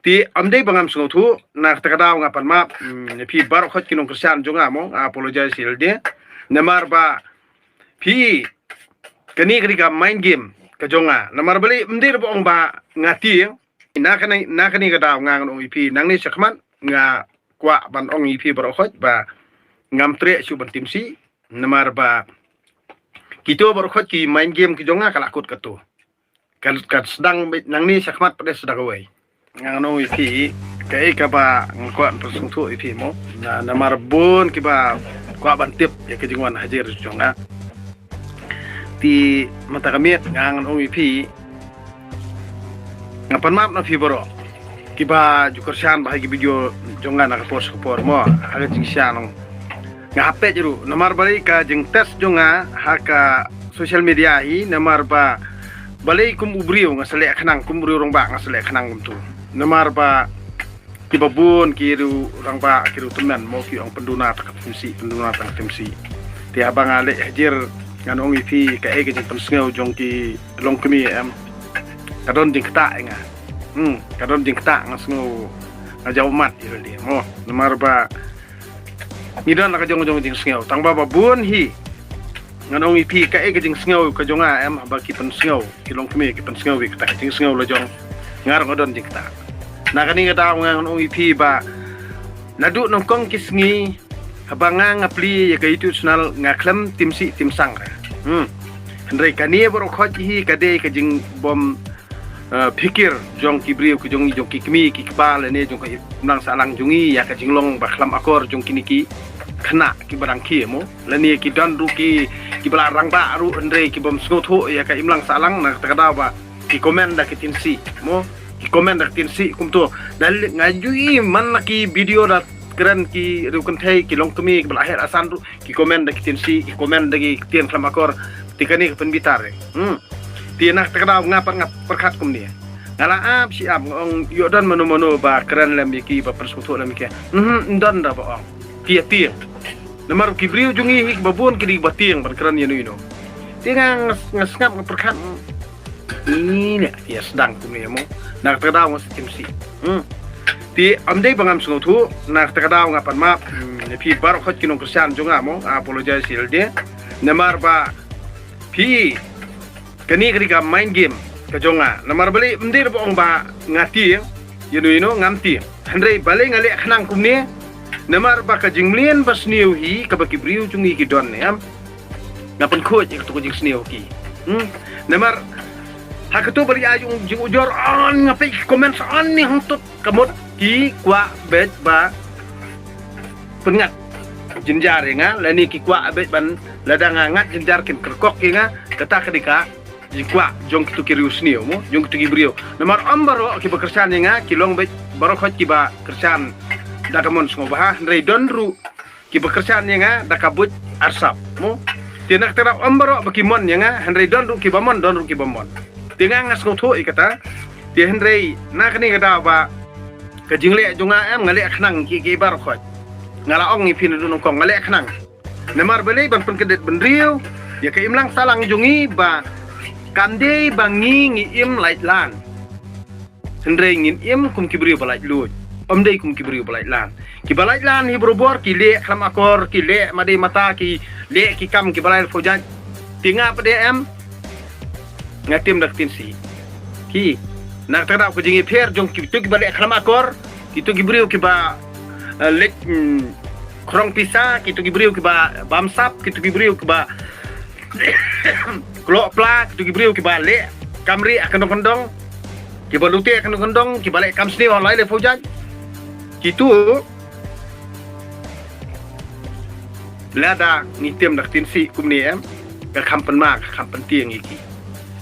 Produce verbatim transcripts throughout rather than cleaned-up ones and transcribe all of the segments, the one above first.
Te ym dei ba ngam sngewthuh, na kata ka daw nga pan map, hmm, ïa phi baroh khoit ki nongkyrshan jong nga mo, nga apologize ïa lade. Namar ba phi, kane ka dei ka mind game ka jong nga. Namar balei, ym dei ba ong ba nga tieng. Na kane, na kane ka daw nga ngan ong ïa phi, nangne shakhmat nga kwah ban ong ïa phi baroh khoit ba ngam treh shuh ban tim sih. Namar ba kito baroh khoit ki mind game ki jong nga ka la kut kato. Ka, ka sdang beit nangne shakhmat pat de sdang kawei. Nga ngan ong ïa phi, kaei kaba nga kwah ban pynsngewthuh ïa phi mo. Na, namar bun kiba kwah ban tip ïa ka jingwan hajir jong nga. Te mynta ka miet nga ngan ong ïa phi, nga pan map na phi baroh kiba ju kyrshan ba ha ki video jong nga na ka por sha ka por mo, ha ka jingshisha nong. Nga hap peit ruh, namar balei ka jingtest jong nga ha ka social media hi, namar ba balei kum u briew nga sa leh khnang, kum u briew rangbah nga sa leh khnang kumto. Namar ba kiba bun ki riew rangbah, ki riew tymmen mo, ki ong pynduna tang ka tim sih, pynduna tang ka tim sih. Te haba nga leit hajir ngan ong ïa phi kaei ka jingpynsngew jong ki longkmie em. Ka don jingktah ïa nga. Hmm, ka don jingktah, nga sngew nga jaw mat ïa lade mo. Namar ba ngi don la ka jong jong jingsngew. Tang ba ba bun hi. Ngan ong ïa phi kaei ka jingsngew ka jong nga em, haba ki pynsngew, ki longkmie ki pynsngew ïa kata ka jingsngew la jong nga ruh nga don jingktah. Na kane ka daw nga ngan ong ïa phi ba naduh nyngkong ki sngi haba nga nga plie ïa ka YouTube channel nga khlem tim sih tim sang re. Hmm. Hynrei kane baroh khoit hi ka dei ka jingbym, eh, phikir jong ki briew, ki jong ngi, jong ki kmie ki kpa lane jong ka imlang sahlang jong ngi ïa ka jinglong ba khlem akor jong kine ki khynnah kiba dang khie mo. Lane ki don ruh ki, kiba la rangbah ruh hynrei ki bym sngewthuh ïa ka imlang sahlang, na kata ka daw ba ki comment da ki tim sih mo. Ki comment da ki tim sih kumto. Da li-, nga ju i man la ki video da kren ki riew kynthei, ki longkmie kiba la heh la san ruh, ki comment da ki tim sih, ki comment da ki ktien khlem akor. Te kane ka pynbitar re. Hmm. Te na kata ka daw nga pat nga pyrkhat kumne. Nga la ap shi ap, nga ong ïoh don mano mano ba kren lem ïa ki, ba pynsngewthuh lem ïa ki. Mhm, ym don da ba ong. Ki ïa tieng. Namar ki briew jong ngi hi ba bun ki dei ba tieng ban kren ïa no ïa no. Te nga, nga, nga sngap nga pyrkhat. Ine ïa sdang kumne mo. Na kata ka daw nga sa tim sih. Hmm. Te ym dei ba ngam sngewthuh, na kata ka daw nga pan map. Hmm, ïa phi baroh khoit ki nongkyrshan jong nga mo, nga apologize ïa lade. Namar ba phi, kane ka dei ka mind game ka jong nga. Namar balei, ym dei ba ong ba nga tieng, ïa no ïa no ngam tieng. Hynrei balei nga leh khnang kumne, namar ba ka jingmlien ba sniew hi kaba ki briew jong ngi ki don ne em. Nga pynkhuid ïa kato ka jingsniew ki. Hmm? Namar ha kato ba leit ai jingujor, on nga peit ki comments on ne hangtut, ka mut ki kwah beit ba pynngat jynjar ïa nga, lane ki kwah beit ban lada nga ngat jynjar kin kyrkok ïa nga, kata ka dei ka jingkwah jong kito ki riew sniew mo, jong kito ki briew. Namar ym baroh kiba kyrshan ïa nga ki long beit baroh khoit kiba kyrshan da ka mon sngewbha, hynrei don ruh kiba kyrshan ïa nga da ka buit arsap mo. Te na kata ka daw ym baroh ba ki mon ïa nga, hynrei don ruh kiba mon, don ruh kiba mon. Te nga nga sngewthuh ïa kata. Te hynrei na kane ka daw ba ka jingleh jong nga em, nga leh khnang ki, ki baroh khoit. Nga la ong ïa phi naduh nyngkong nga leh khnang. Namar balei, ban pynkyndit bynriew ïa ka imlang sahlang jong ngi ba kam dei ba ngi ngi im laitlan. Hynrei ngin im kum ki briew ba laitluid. Ym dei kum ki briew ba laitlan. Kiba laitlan hi barabor ki leh khlem akor, ki leh made mata, ki leh ki kam kiba lai pyrshah. Te nga pat de em, nga tim da ka tim sih. Ki, na kata ka daw ka jingïapher jong kito kiba leh khlem akor, kito ki briew kiba, eh, leit, mm, khrong pisa, kito ki briew kiba bamsap, kito ki briew kiba kloh pla, kito ki briew kiba leh kam rieh ha kyndong kyndong, kiba lute ha kyndong kyndong, kiba leh kam sniew ha lai lai phew jait. Kito lada ngi tim da ka tim sih kumne em, ka kham pynma, ka kham pyntieng ïa ki.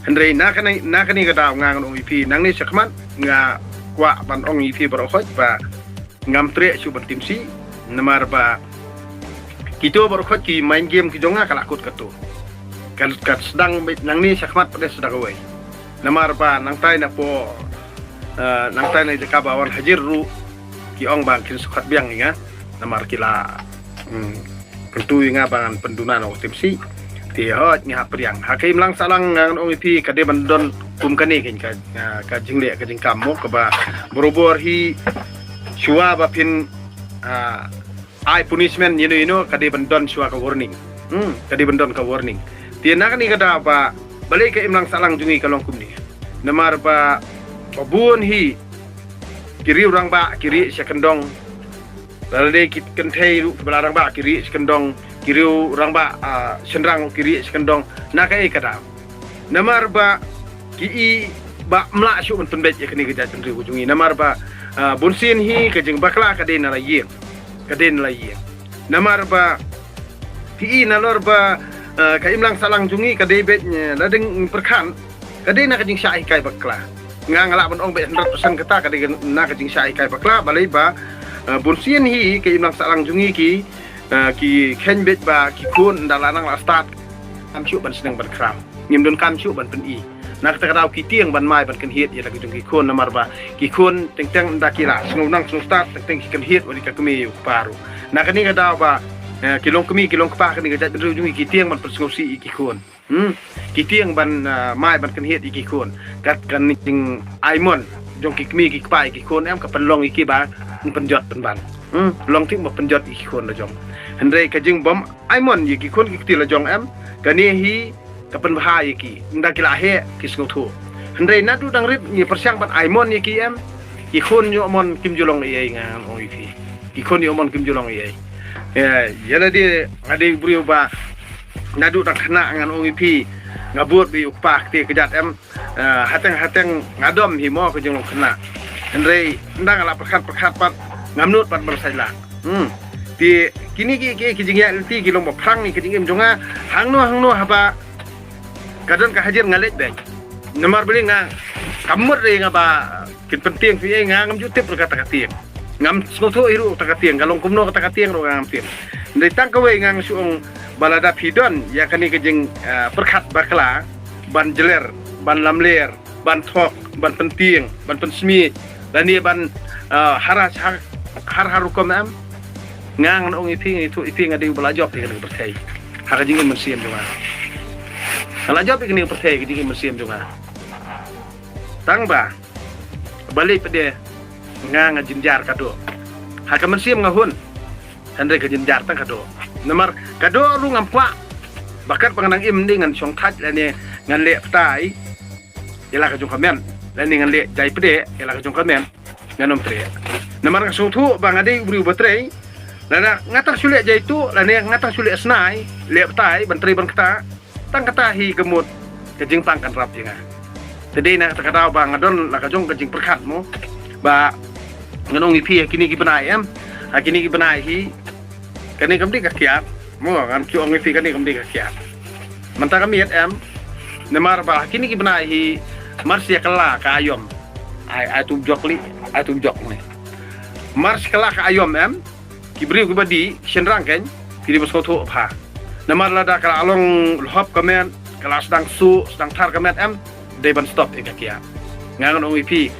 Hynrei na kane, na kane ka daw nga ngan ong ïa phi, nangne shakhmat nga kwah ban ong ïa phi baroh khoit ba ngam treh shuh ban tim sih, namar ba kito baroh khoit ki mind game ki jong nga ka la kut kato. Ka, ka sdang beit nangne shakhmat pat de sdang kawei. Namar ba nangtai na por, eh, nangtai na jaka ba wan hajir ruh ki ong ba kin sa khot biang ïa nga. Namar ki la, hmm, kyntu ïa nga ba ngan pynduna noh ka tim sih. Te hooid nga hap pdiang. Ha ka imlang sahlang nga ngan ong ïa phi ka dei ban don Kum kane ka, ka, ka jingleh ka jingkam mo kaba barabor hi shuwa ba phin, ah, ai punishment, you know, you know, ka dei ban don shuwa ka warning. Hmm, ka dei ban don ka warning. Te na kane ka daw ba balei ka imlang sahlang jong ngi ka long kumne. Namar ba, ba bun hi ki riew rangbah ki rieh sha kyndong. Lada dei ki kynthei ruh kiba la rangbah ki rieh sha kyndong, ki riew rangbah, ah, shynrang ruh ki rieh sha kyndong. Na kaei ka daw? Namar ba ki i ba ym lah shuh ban pynbeit ïa kane ka jaitbynriew ka jong ngi. Namar ba, ah, bunsien hi ka jingbakla ka dei na la ïing. Ka dei na la ïing. Namar ba ki i nalor ba, ah, ka imlang sahlang jong ngi ka dei beit, eh, la dang pyrkhat. Ka dei na ka jingshah hikai bakla. Nga nga lah ban ong beit hundred percent kata ka dei na ka jingshah hikai bakla, balei ba, eh, bunsien hi ka imlang sahlang jong ngi ki, eh, ki kheiñ beit ba ki khun ynda la nang la stad, kam shuh ban sneng ban khraw. Ngim donkam shuh ban pyni. Na kata ka daw ki tieng ban mai ban kynhied ïa la ki jong ki khun, namar ba ki khun teng teng ynda ki la sngew nang sngew stad teng teng ki kynhied wat ïa ka kmie ïa u kpa ruh. Na kane ka daw ba, eh, ki long kmie ki long kpa kane ka jaitbynriew jong ngi ki tieng ban pynsngewsih ïa ki khun. Hmm. Ki tieng ban, ah, mai ban kynhied ïa ki khun. Kat kane ka jingaimon jong ki kmie ki kpa ïa ki khun em ka pynlong ïa ki ba pynjot pynban. Hmm. Long thik ba pynjot ïa ki khun la jong. Hynrei ka jingbym aimon ïa ki khun ki kti la jong em, kane hi ka pynbha ïa ki. Ynda ki la heh ki sngewthuh. Hynrei naduh dang rit ngi pyrshang ban aimon ïa ki em, ki khun ïoh mon kim ju long ei ei, ngan ong ïa phi. Ki khun ïoh mon kim ju long ei ei. Ïa, ïa lade nga dei u briew ba naduh dang khynnah ngan ong ïa phi, nga bud beit ïa u kpa kti kjat em. Eh, hateng hateng nga dom hi mo ka jinglong khynnah. Hynrei ynda nga la pyrkhat pyrkhat pat ngam nud pat ban sa ïa lah. Hmm. Te kine ki, ki, ki jingïaid lynti ki long ba phrang ïa ka jingim jong nga. Hangno hangno haba ka don ka hajar nga leit beit. Namar balei nga, kam mut re nga ba kin pyntieng phi ei, nga ngam ju tip ruh kata ka tieng. Ngam sngewthuh hi ruh kata ka tieng, ka long kumno kata ka tieng ruh nga ngam tip. Hynrei tang kawei nga shu ong ba lada phi don ïa kane ka jing, eh, pyrkhat bakla, ban jler, ban lamler, ban thok, ban pyntieng, ban pynsmit, lane ban, eh, har ha, har ha rukom em. Nga ngan ong ïa phi, nga ithuh ïa phi nga dei uba la jop ïa kane ka pyrthei ha ka jingim mynsiem jong nga. Nga la jop ïa kane ka pyrthei ha ka jingim mynsiem jong nga. Tang ba balei pat de nga, nga jynjar ka doh. Ha ka mynsiem nga hun. Hynrei ka jynjar tang ka doh. Namar ka doh ruh ngam kwah. Ba katba nga nang im de ngan shong thait lane ngan leh batai ïa la ka jong ka met, lane ngan leh jai pdeng ïa la ka jong ka met. Ngan ym treh. Namar nga sngewthuh ba nga dei u briew ba trei. Lane nga tang shu leh jai tuh, lane nga tang shu leh snai, leh batai ban trei ban ktah. Tang kata hi ka mut ka jingpang kan rap ïa nga. Te dei na kata ka daw ba nga don la ka jong ka jingpyrkhat mo. Ba ngan ong ïa phi ha kine ki bnai em. Ha kine ki bnai hi. Kane kam dei ka kiad. Mo ngan kiew ong ïa phi kane kam dei ka kiad. Mynta ka miet em. Namar ba ha kine ki bnai hi mar sha kylla ka aïom. Ai, ai tu jok li, ai tu jok ni. Mar sha kylla ka aïom em. Ki briew kiba dih, shynrang kein, ki dei ban sngewthuh bha. Namar lada ka la long lhop ka met, ka la sdang suh, sdang thar ka met em, dei ban stop ïa ka kiad. Nga ngan ong ïa phi,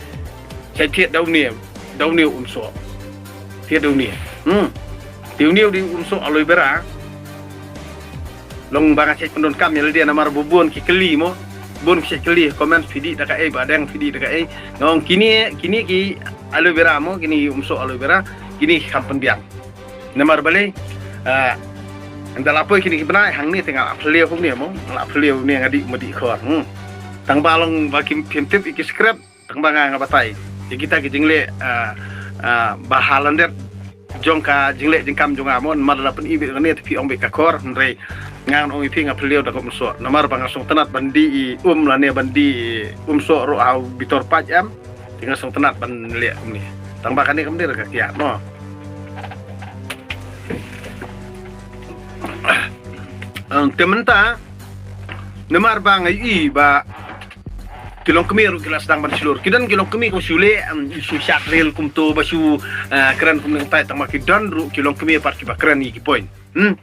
shait thied da une, da une u umsoh. Thied da une. Hmm. Te une u dei u umsoh aloe vera. Long ba nga shait pyndonkam ïa lade namar ba bun ki kylli mo. Bun ki shait kylli comment phi dih da kaei ba dang phi dih da kaei. Nga ong kine, kine ki aloe vera mo, kine ki umsoh aloe vera, kine ki kham pynbiang. Namar balei, ah, ynda la poi kine ki bnai hangne te nga la phylliew hangne mo, nga la phylliew ne nga dih ma dih khor. Hmm. Tang ba long ba kim, phim tip ïa ki scrap, tang ba nga nga batai. Ïa kita ki jingleh, ah, ah, ba ha lyndet jong ka jingleh jingkam jong nga mo, namar la pyni beit kane te phi ong beit ka khor, hynrei nga ngan ong ïa phi nga phylliew da ka umsoh. Namar ba nga sngewtynnat ban dih i um lane ban dih i umsoh ruh ha u bitor paid em. Te nga sngewtynnat ban leh kumne. Tang ba kane kam dei ruh ka kiad mo. Em, te mynta namar ba nga ïohi ba ki longkmie ruh ki la sdang ban shlur. Ki don ki longkmie kiba shu leh, em, shu shad reel kumto ba shu, eh, kren kumne tai, tang ba ki don ruh ki longkmie pat kiba kren ïa ki point. Hmm?